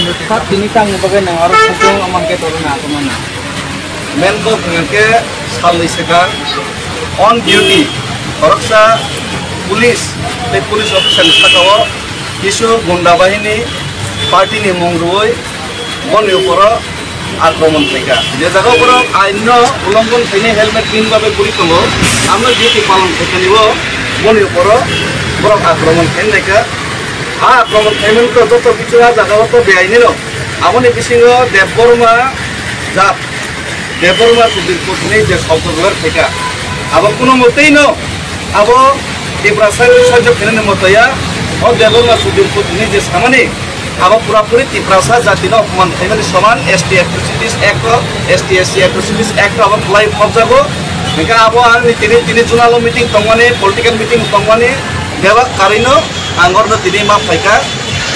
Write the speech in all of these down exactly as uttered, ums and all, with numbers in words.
Sir, tini tangni bagwi nang oro sujung amang ke toro na agumana. Main kok hwnkhe salni swkang on duty khoroksa police tei police officer ni saka o kisu gunda bahini party ni mung rwui boni uporo akromon khaikha. Je jaga borok ain no ulonghon khainai helmet bini bagwi buri tongo, amno duty palon khaikha ni bo boni uporo borok akromon khainai kha. Ha akromon khaimani to joto kichu ha jaga o to beaini no. Aboni bisingo Debbarma jat, Debbarma Sudir Puthini je sokdorlar khaikha. Abo kuno motei no abo Tiprasa ni sajwk khainani motoya o Debbarma Sudir Puthini je samani abo purapuri Tiprasa jati no opman khaimani soman S T Atrocities Act o, S T S C Atrocities Act o abo kwlai khobjago. Hingke abo ang ni tini, tini junalo meeting tongmani, political meeting tongmani, bebak karino ang orno tini ma phaikha.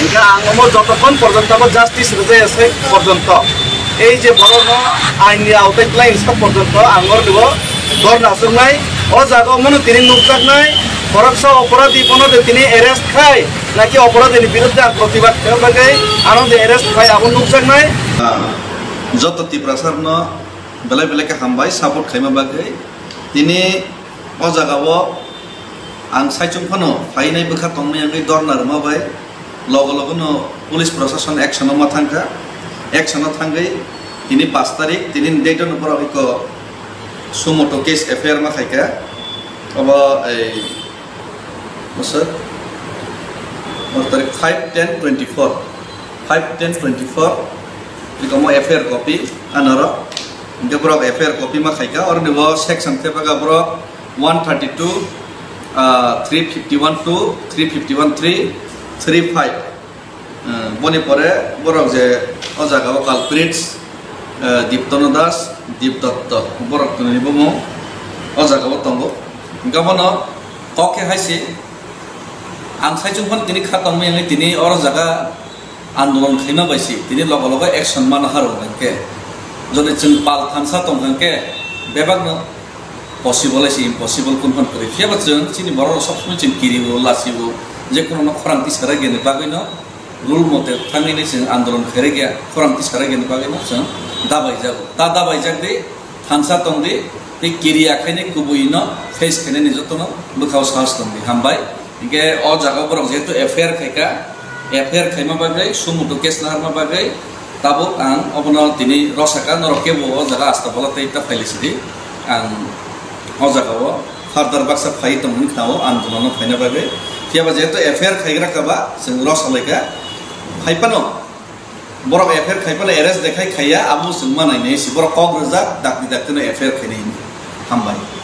Hingke ang omo jotokhon porjonto abo justice rwjaya se porjonto, ei je borokno ain ni aotai twlai wngsa porjonto ang orno dorna aswknai. O jaga omono tini nukjaknai, khoroksa oporadhi bono de tini arrest khai, naki oporadhi ni birudde ang protibad khaima bagwi ano de arrest khai abo nukjaknai. Joto Tiprasa rokno belai belai khe hambai support khaima bagwi. Tini o jaga o ang saichung phano phainai bwkha tongmani bagwi dorna rwma bai logo logo no police proshashan action o ma thangkha. Action o thangwi tini pash tarik, tini date no borok iko sumoto case F I R ma khaikha. Obo ei bosor o tarik five ten twenty-four, five ten twenty-four iko mo F I R copy anoro. Hingke borok F I R copy ma khaikha, oroni bo section tepaga borok one thirty-two, ah, three fifty-one two, three fifty-one three, three five. Ah, boni pore borok je o jaga o culprits, ah, Diptono Das, Dip Dotto, borok ni bumung o jaga o tongo. Hingke bono kok khe hai se ang saichung phano tini kha tongmani hwnwi tini oro jaga andolon khaima bai si tini logo logo action mana haro hwnkhe, jodi chwng pal thansa tong hwnkhe bebakno possible hai se impossible kun hwn kwrwi. Phiya ba chwng chini borok rok sob somoi chwng kiri o, lasi o, je kono no khorang tisara gini bagwi no rule mote thangwi ni chwng andolon khairwi ya, khorang tisara gini bagwi no chwng dabai jago. Ta dabai jak di, thansa tong di, tei kiri ya khaini kubui no face khainani joto no bwkha o sahas tong di. Hambai. Hingke o jaga o borok jehetu F I R khaikha, F I R khaima bagwi, sumoto case naharma bagwi, tabuk ang obono tini rosaka, norok kebo o jaga asta bola tei ta phailai sidi. Ang o jaga o further baksa phai tongmani khna o andolon no phaina bagwi. Phiya ba jehetu F I R khaigra kha ba, chwng rosalaikha. Phai phano borok F I R khai phano arrest de khai khaiya, abo chwng ma nainai si borok kok rwjak, dakti dakti no F I R khainai hini. Hambai.